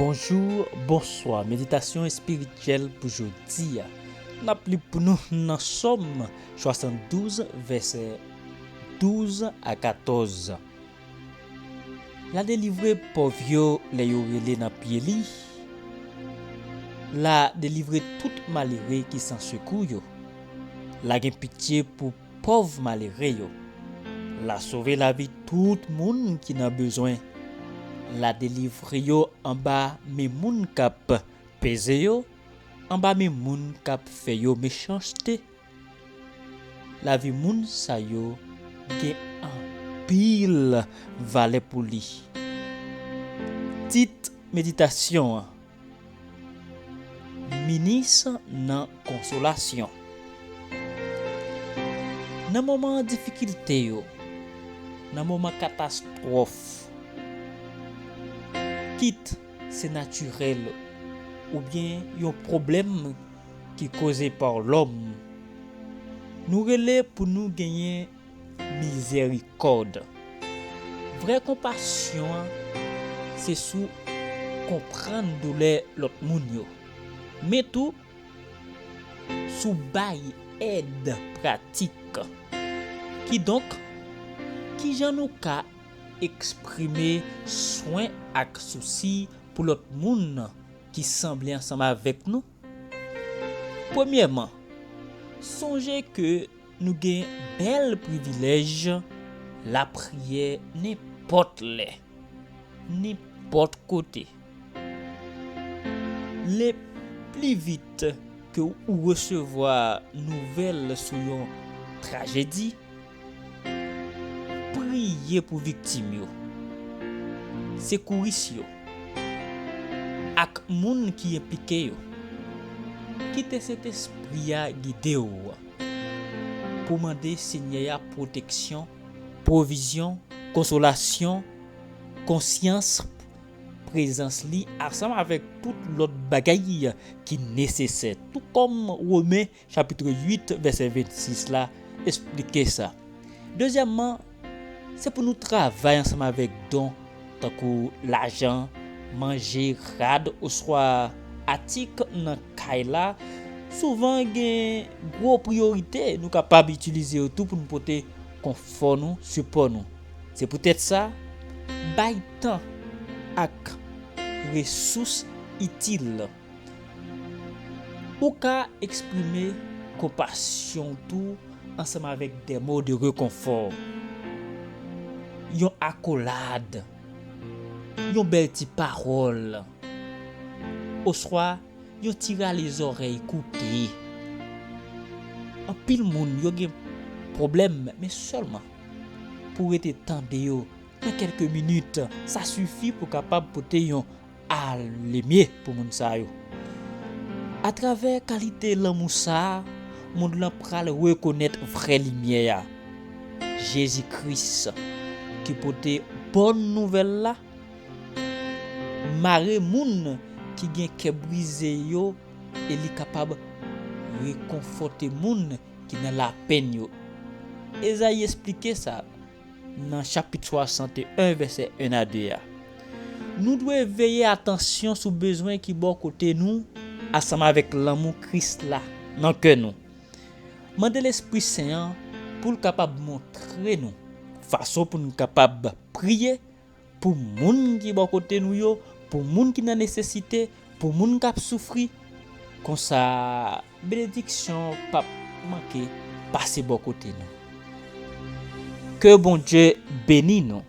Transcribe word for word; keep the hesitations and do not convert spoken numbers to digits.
Bonjou, bonswa. Meditasyon espirityèl pou jodi a. N ap li pou nou nan Sòm swasanndouz, vèsè douz a katòz. L a delivre pòv yo lè yo rele nan pye li. L a delivre tout malere ki san sekou yo. L a gen pitye pou pòv malere yo. L a sove lavi tout moun ki nan bezwen. L a delivre yo anba men moun k ap peze yo, anba men moun k ap fè yo mechanste. Lavi moun sa yo gen anpil valè pou li. Tit meditasyon an: Minis nan konsolasyon. Nan moman difikilte yo, nan moman katastwòf, kit se natirèl oubyen yon pwoblèm ki koze pa lòm, nou rele pou nou genyen mizèrikòd. Vrè konpasyon an se sou konprann doulè lòt moun yo, men tou sou bay èd pratik. Kidonk, kijan nou ka eksprime swen ak sousi pou lòt moun ki sanble ansanm avèk nou? Premyèman, sonje ke nou gen bèl privilèj lapriyè nenpòt lè, nenpòt kote. Le pli vit ke ou resevwa nouvèl sou yon trajedi, priye pou viktim yo, sekouris yo, ak moun ki enplike yo. Kite Sentespri a gide w pou mande Senyè a pwoteksyon, pwovizyon, konsolasyon, konsyans, prezans li ansanm avèk tout lòt bagay ki nesesè, tou kòm Women chapit uit, vèsè vennsis la esplike sa. Dezyèmman, se pou nou travay ansanm avèk don, tankou lajan, manje, rad, oswa atik nan kay la. Souvan gen gwo priyorite nou kapab itilize yo tou pou nou pote konfò nou, sipò nou. Se poutèt sa, bay tan ak resous itil. Ou ka eksprime konpasyon w tou ansanm avèk de mo de rekonfò. Yon akolad, yon bèl ti pawòl, oswa yon ti rale zòrèy koute. Anpil moun yo gen pwoblèm, men sèlman pou rete tande yo nan kèlke minit, sa sifi pou kapab pote yon alemye pou moun sa yo. Atravè kalite lanmou sa a, mond lan pral rekonèt vrè limyè a, Jezi Kris, ki pote bòn nouvèl la, mare moun ki gen kè brize yo, e li kapab rekonfòte moun ki nan lapenn yo. Ezayi esplike sa nan chapit swasannteyen, vèsè en a de a. Nou dwe veye atansyon sou bezwen ki bò kote nou, ansanm avèk lanmou Kris la nan kè nou. Mande Lespri Sen an pou l kapab montre nou fason pou nou kapab priye pou moun ki bò kote nou yo, pou moun ki nan nesesite, pou moun k ap soufri. Konsa, benediksyon p ap manke pase bò kote nou. Ke Bondye beni nou.